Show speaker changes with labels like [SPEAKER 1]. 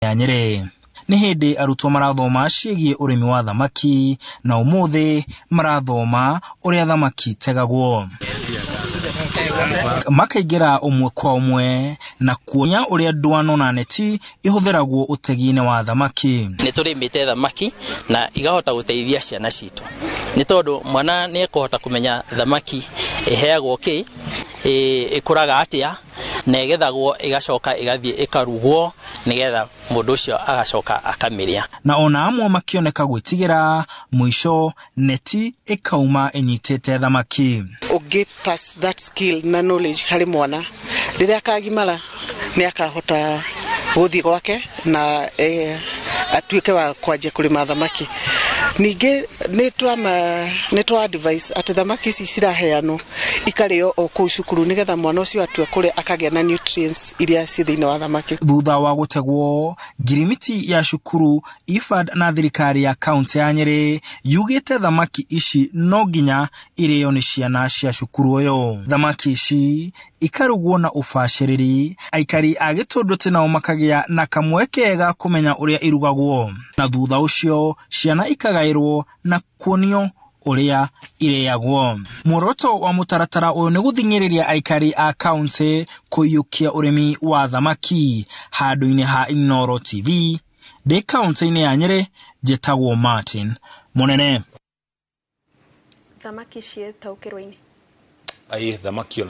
[SPEAKER 1] ya Nyĩrĩ. Nĩ hĩndĩ arutwo marathoma ciĩgiĩ ũrĩmi wa thamaki na ũmũthĩ marathoma ũrĩa thamaki itegagwo. Makaingĩra ũmwe kwa ũmwe na kuonia ũrĩa ndwano na neti ihũthĩragwo ũtegi-inĩ wa thamaki.
[SPEAKER 2] Nĩ tũrĩmĩte thamaki na ikahota gũteithia ciana citũ, nĩ tondũ mwana nĩ ekũhota kũmenya thamaki ĩheagwo kĩ, ĩkũraga atĩa, na ĩgethagwo ĩgacoka ĩgathiĩ ĩkarugwo nĩgetha mũndũ ũcio agacoka akamĩrĩa.
[SPEAKER 1] Na ona amwe makĩoneka gwĩtigĩra, mũico neti ĩkauma ĩnyitĩte thamaki.
[SPEAKER 3] Ũngĩ pass that skill na knowledge harĩ mwana, rĩrĩa akagimara nĩ akahota gũthiĩ gwake na atuĩke wa kwanjia kũrĩma thamaki. Ningĩ nĩ tũra advise atĩ thamaki ici ciraheanwo ikarĩo o kũu cukuru, nĩgetha mwana ũcio atua kũrĩa akagĩa na nutrients iria ciĩ thĩinĩ wa thamaki.
[SPEAKER 1] Thutha wa gũtegwo, ngirimiti ya cukuru, IFAD na thirikari ya kaunti ya Nyĩrĩ yugĩte thamaki ici no nginya irĩo nĩ ciana cia cukuru ũyũ. Thamaki ici ikarugwo na ũbacĩrĩri, aikari a Gĩtũndũtĩ nao makagĩa na kamweke ga kũmenya ũrĩa irugagwo, na thutha ũcio ciana ikagaĩrwo na kuonio ũrĩa irĩagwo. Muoroto wa mũtaratara ũyũ nĩ gũthing'ĩrĩria aikari a kaunti kũiyũkia ũrĩmi wa thamaki. Handũ-inĩ ha Inooro TV ndĩ kaunti-inĩ ya Nyĩrĩ, njĩtagwo Martin Mũnene.
[SPEAKER 4] Thamaki ciĩtaũkĩrwo-inĩ.
[SPEAKER 5] Ai, thamaki.